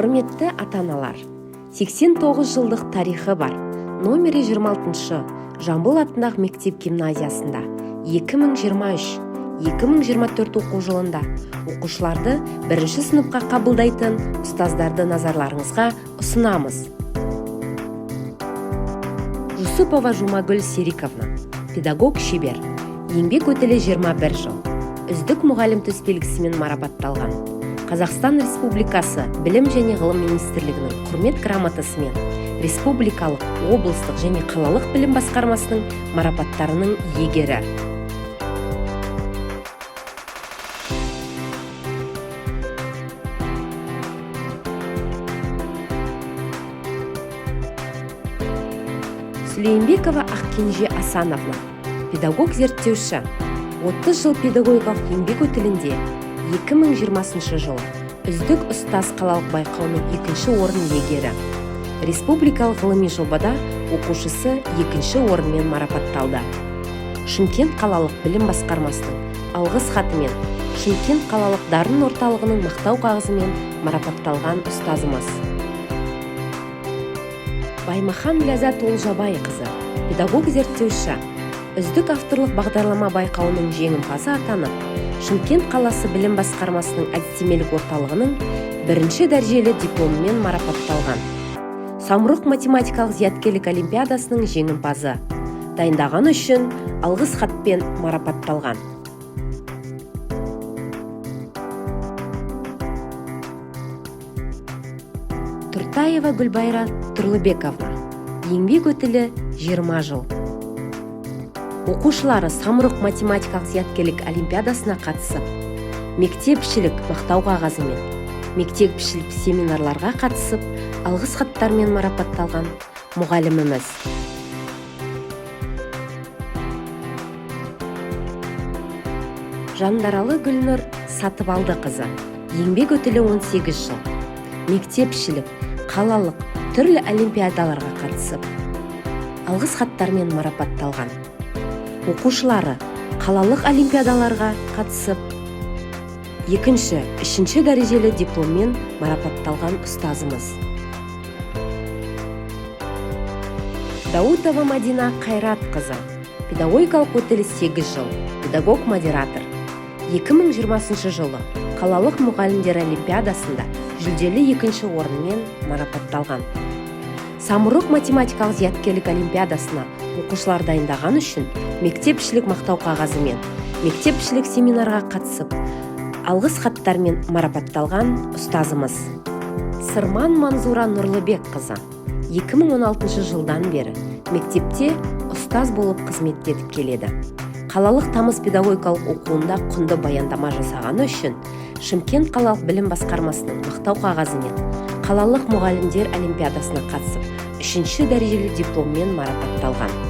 Құрметті ата-аналар, 89 жылдық тарихы бар номері 26-шы Жамбыл атындағы мектеп гимназиясында 2023-2024 оқу жылында оқушыларды бірінші сыныпқа қабылдайтын ұстаздарды назарларыңызға ұсынамыз. Жусупова Жумагүл Сериковна, педагог шебер, еңбек өтілі 21 жыл, үздік мұғалім төсбелгісімен марапатталған. Қазақстан Республикасы Білім және ғылым министрлігінің құрмет грамотасымен, республикалық, облыстық және қалалық білім басқармасының марапаттарының иегері. Сүлейімбекова Ақкенже Асановна, педагог зерттеуші, 30 жыл педагогикалық еңбек өтілінде 2020 жылы үздік ұстаз қалалық байқауының екінші орын иегері. Республикалық ғылыми жобада оқушысы екінші орынмен марапатталды. Шымкент қалалық білім басқармасының алғыс хатымен, Шымкент қалалық дарын орталығының мақтау қағазымен марапатталған ұстазымыз. Баймахан Ләззат Олжабайқызы, педагог зерттеуші, үздік авторлық бағдарлама байқауының жеңімпазы атанып, Шымкент қаласы білім басқармасының әдістемелік орталығының бірінші дәрежелі дипломымен марапатталған. Самұрық математикалық зияткерлік олимпиадасының жеңімпазы. Дайындағаны үшін алғыс хатпен марапатталған. Тұртаева Гүлбайра Тұрлыбековна, еңбек өтілі 20 жыл. Оқушылары Самұрық математикалық зияткерлік олимпиадасына қатысып, мектепішілік мақтау қағазымен, мектепішілік семинарларға қатысып, алғыс хаттармен марапатталған мұғаліміміз. Жандаралы Гүлнұр Сатыбалды қызы, еңбек өтілі 18 жыл. Мектепішілік, қалалық, түрлі олимпиадаларға қатысып, алғыс хаттармен марапатталған. Оқушылары қалалық олимпиадаларға қатысып, екінші, үшінші дәрежелі дипломмен марапатталған ұстазымыз. Даутова Мадина Қайратқызы, педагогикалық өтілі 8 жыл, педагог-модератор. 2020 жылы қалалық мұғалімдер олимпиадасында жүлделі екінші орынмен марапатталған. Самұрық математикалық зияткерлік олимпиадасына оқушылар дайындаған үшін мектепішілік мақтау қағазымен, мектепішілік семинарға қатысып, алғыс хаттармен марапатталған ұстазымыз. Сырман Манзура Нұрлыбекқызы 2016 жылдан бері мектепте ұстаз болып қызмет етіп келеді. Қалалық Тамыз педагогикалық оқуында құнды баяндама жасағаны үшін Шымкент қалалық білім басқармасының мақтау қағазымен, қалалық мұғалімдер олимпиадасына қатысып, үшінші дәрежелі дипломмен марапатталған.